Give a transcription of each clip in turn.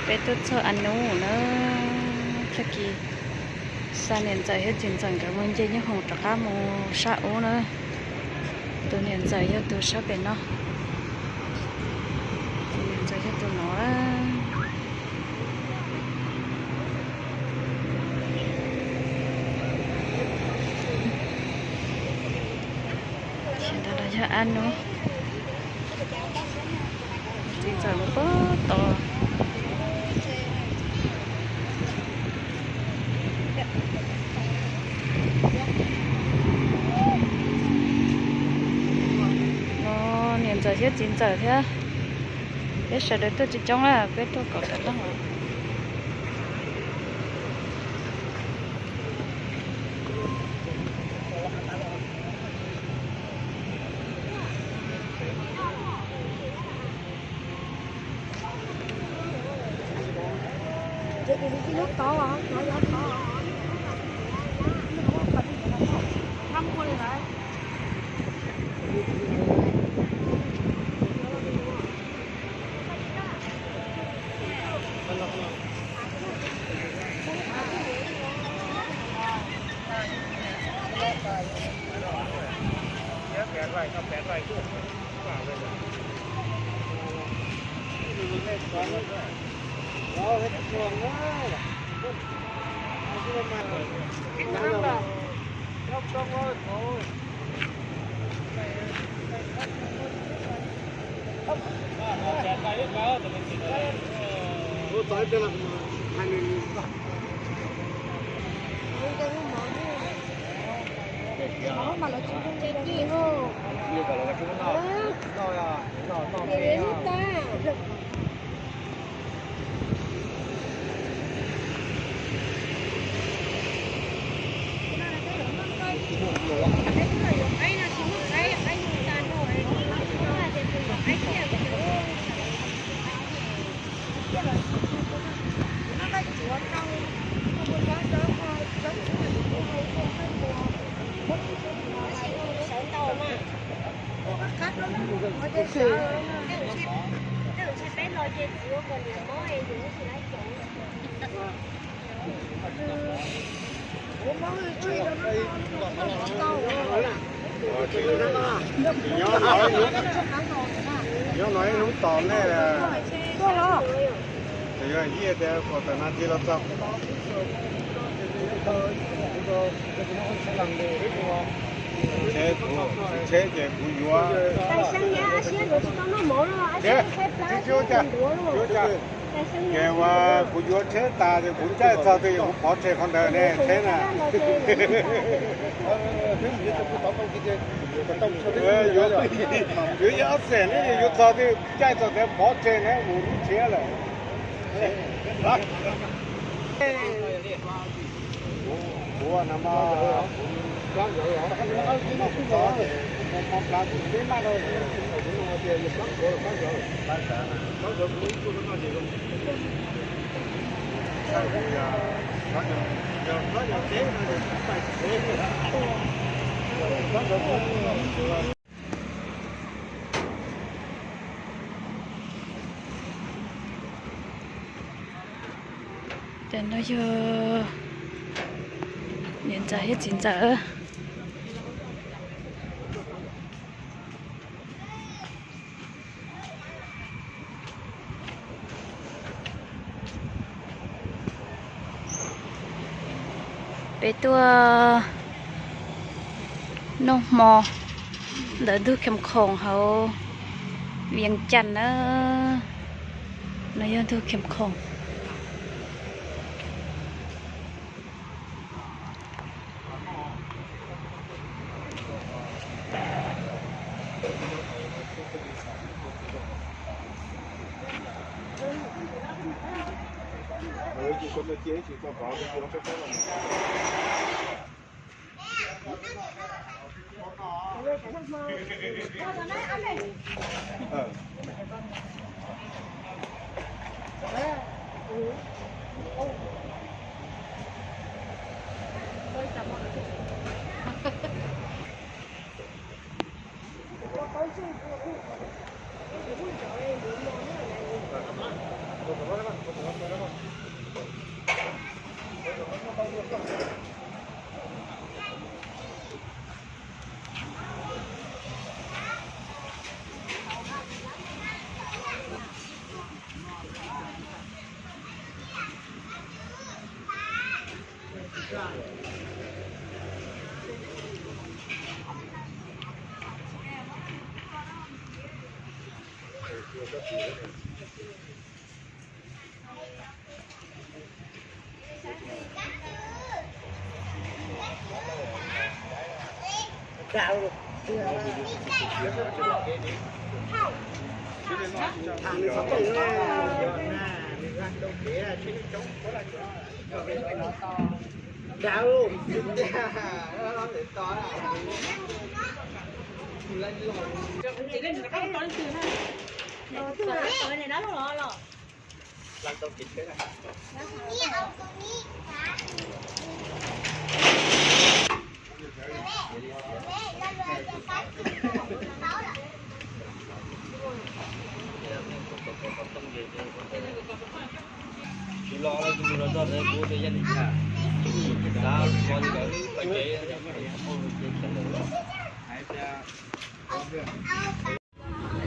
Peb tuaj txog a nub na, tag kis xa niam ntxawm thiab txiv ntxawm nkawd mus nce nyob hoom rov qab mus sab ub na. Tus niam ntxawm yog tus sab pem no, tus niam ntxawm yog tus no. Sawv daws los yog a nub, txiv ntxawm mus puag tod. No niam ntxawm thiab txiv ntxawm thiab, peb sawv daws tuaj tsis coob na, peb tuaj kom tau leej. Nyob no ib hnub tos nej. Ces yog yij tias kom tam no tig los txog. Tsheb kuv, tsheb ces kuv yuav. Ces uas kuv yuav tsheb tas ces kuv caij txog twg kuv pov tseg qhov ntawd ne tsheb na. Yuav ib ob xees ne, yuav txog twg caij txog ntawd pov tseg na mus lub tshiab lawm. Cov no yog niam ntxawm thiab txiv ntxawm. Peb tuaj noj hmo ntawm ntug Kham Khoom hauv Vias Cas na. No yog ntug Kham Khoom.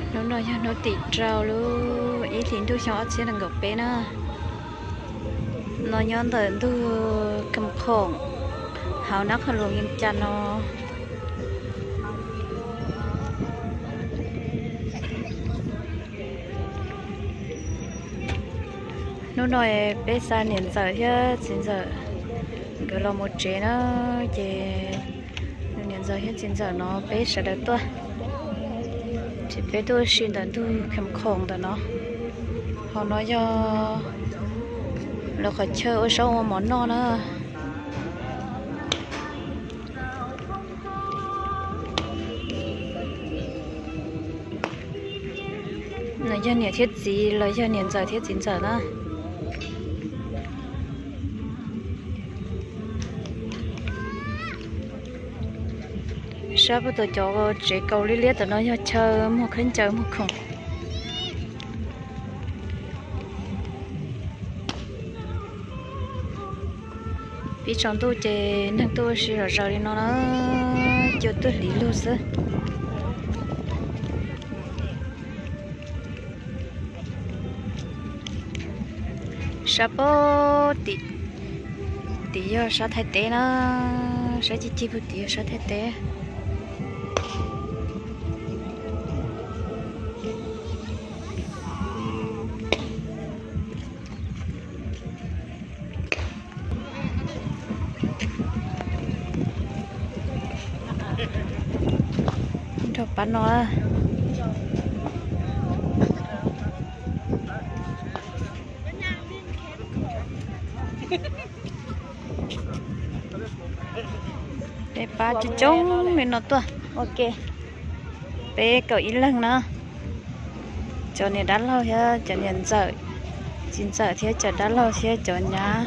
Hnub no yog hnub tim rau lub ib hlis ntuj xyoo ob txhiab nees nkaum peb na. No nyob ntawm ntug Kham Khoom hauv Nab Qhoos Luas Vias Cas no. Hnub no peb xa niam ntxawm thiab txiv ntxawm nkawd los mus tsev na, ces niam ntxawm thiab txiv ntxawm no peb sawv daws tuaj, ces peb tuaj ua si ntawm ntug Kham Khoom ntawm no. Hauv no yog lawv qhov chaw ua zaub ua mov noj na. No yog niam thiab txiv los yog niam ntxawm thiab txiv ntxawm na. Sab puag tom cov tsev kaus liab liab tom no yog chaw muag khaub ncaws muag khoom. Pib tsaus ntuj ces neeg tuaj ua si zom zaws li no na, cua tuaj hliv lug xwb. Sab puag tim, tim yog sab Thaib teb na, sab cig cig puag tim yog sab Thaib teb. Nrog pab no. Peb pab coob coob li no tuaj ua ke, peb kaum ib leeg na. Cov niam dab laug thiab cov niam ntxawm, txiv ntxawm thiab cov dab laug thiab cov nyab.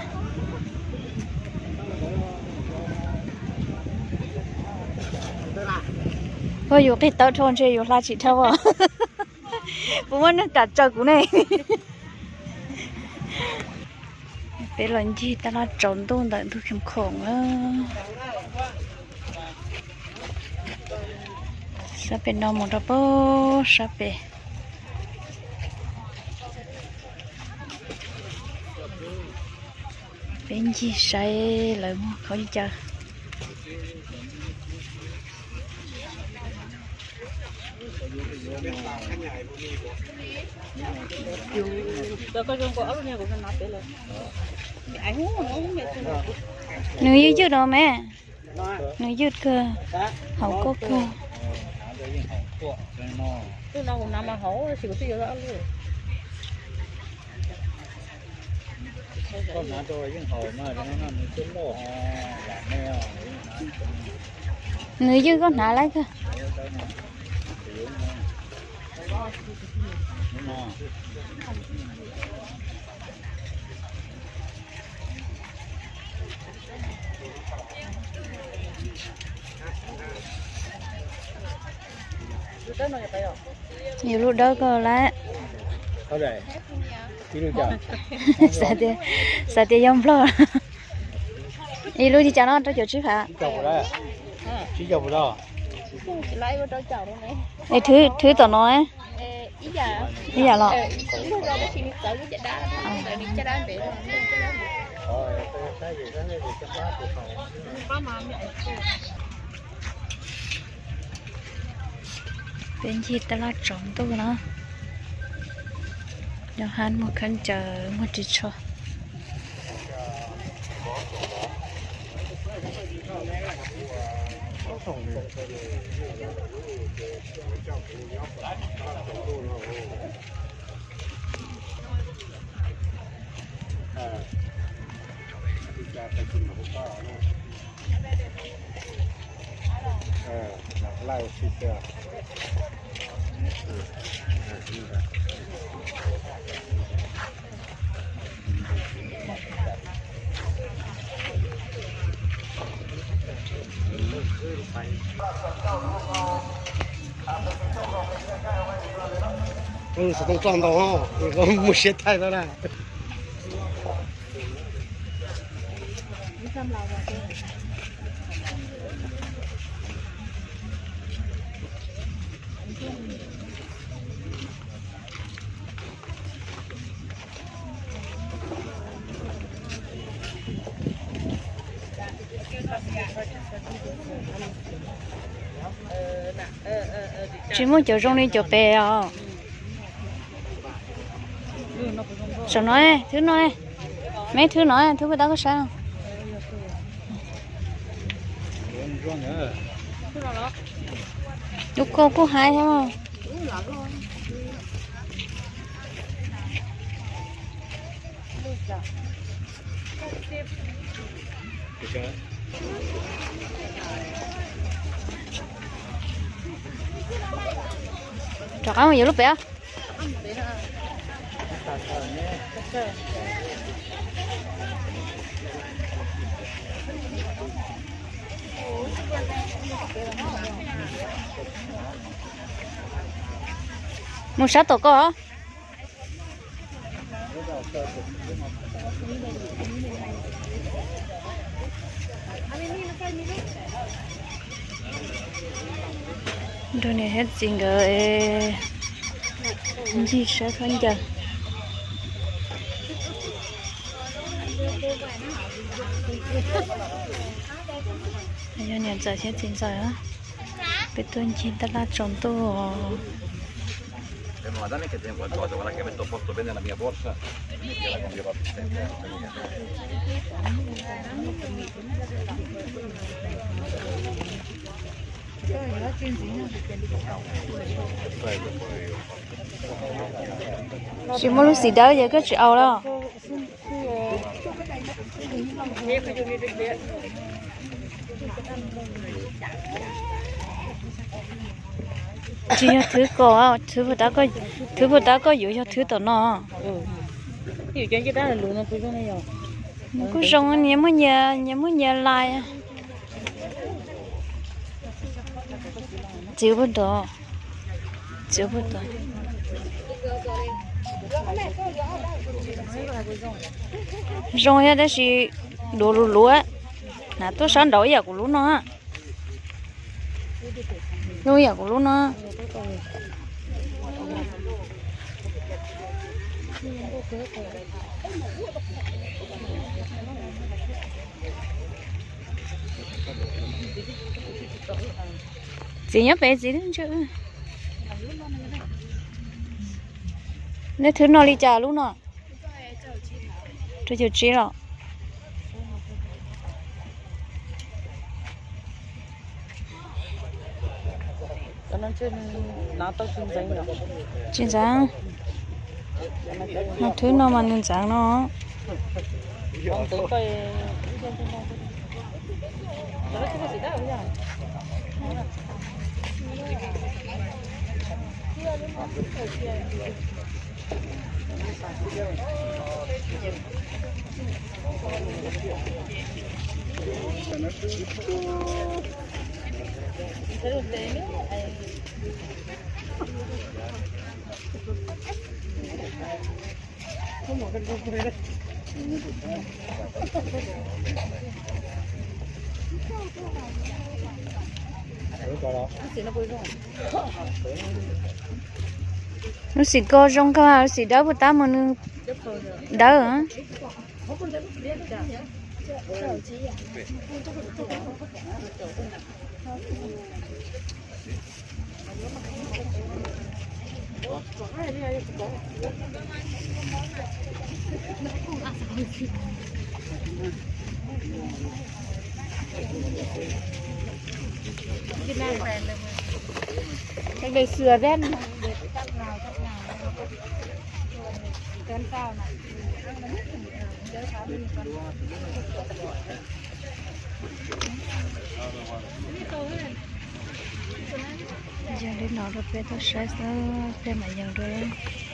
Puag yus qig tawb dhau ntshe yus hla tsis dhau os. Puas muaj neeg kam tsaws kuv ne? Peb los ncig taj laj tsaus ntuj ntawm ntug Kham Khoom na. Sab pem no mus rau puag sab pem. Peb ncig saib lawv muag khaub ncaws. Nws ywj ywj no me, nws ywj kawg, haum koj kawg. Nws ywj koj hnav lawm kawg. Yus lub dawb kawg lawm. Xav tias, xav tias yog Nplog. Ib lub li cas no rau caum tsib phav. Es thwb tom no ib yam los. Peb ncig tab laj tsaus ntuj no. Nyob hab muag khaub ncaws muag ris tsho. Xov tooj tso ntau, mus siab thaij tau na. Tsis muaj cov zoo li cov pem os. Saum no, thwb no, meb thwb no, thwb puas tab koj saib. Lub koj kuj haib thiab. Rov qab mus yuav lub pem. Mus sab tom koj. Nrog niam thiab txiv nkawd ncig saib khaub ncaws. Yog niam ntxawm thiab txiv ntxawm, peb tuaj ncig tab laj tsaus ntuj. Tsis muaj lub xim dawb ces koj tsis aus los. Tsis yog thwb ko, thwb puas tab koj yuav yog thwb tom no. Nws kuj zoo, nyias muaj nyias, nyias muaj nyias lais. Txiv puag tod, txiv puag tod. Zoo thiab tab sis duav luv luv. Hnav tuaj sab nraud ib yam kuv lub no. Zoo ib yam kuv lub no. Txiv nyob pem txiv. Nej thwb no li cas lub no? Rau caum tsib los? Tsis ntxeev. No thwb no mas nws ntxeev no. Lub xim koj zoo kawg, lub xim dawb puas tab mus nws dawb. Yog li no rau peb tau saib xwb, peb mam yog dua.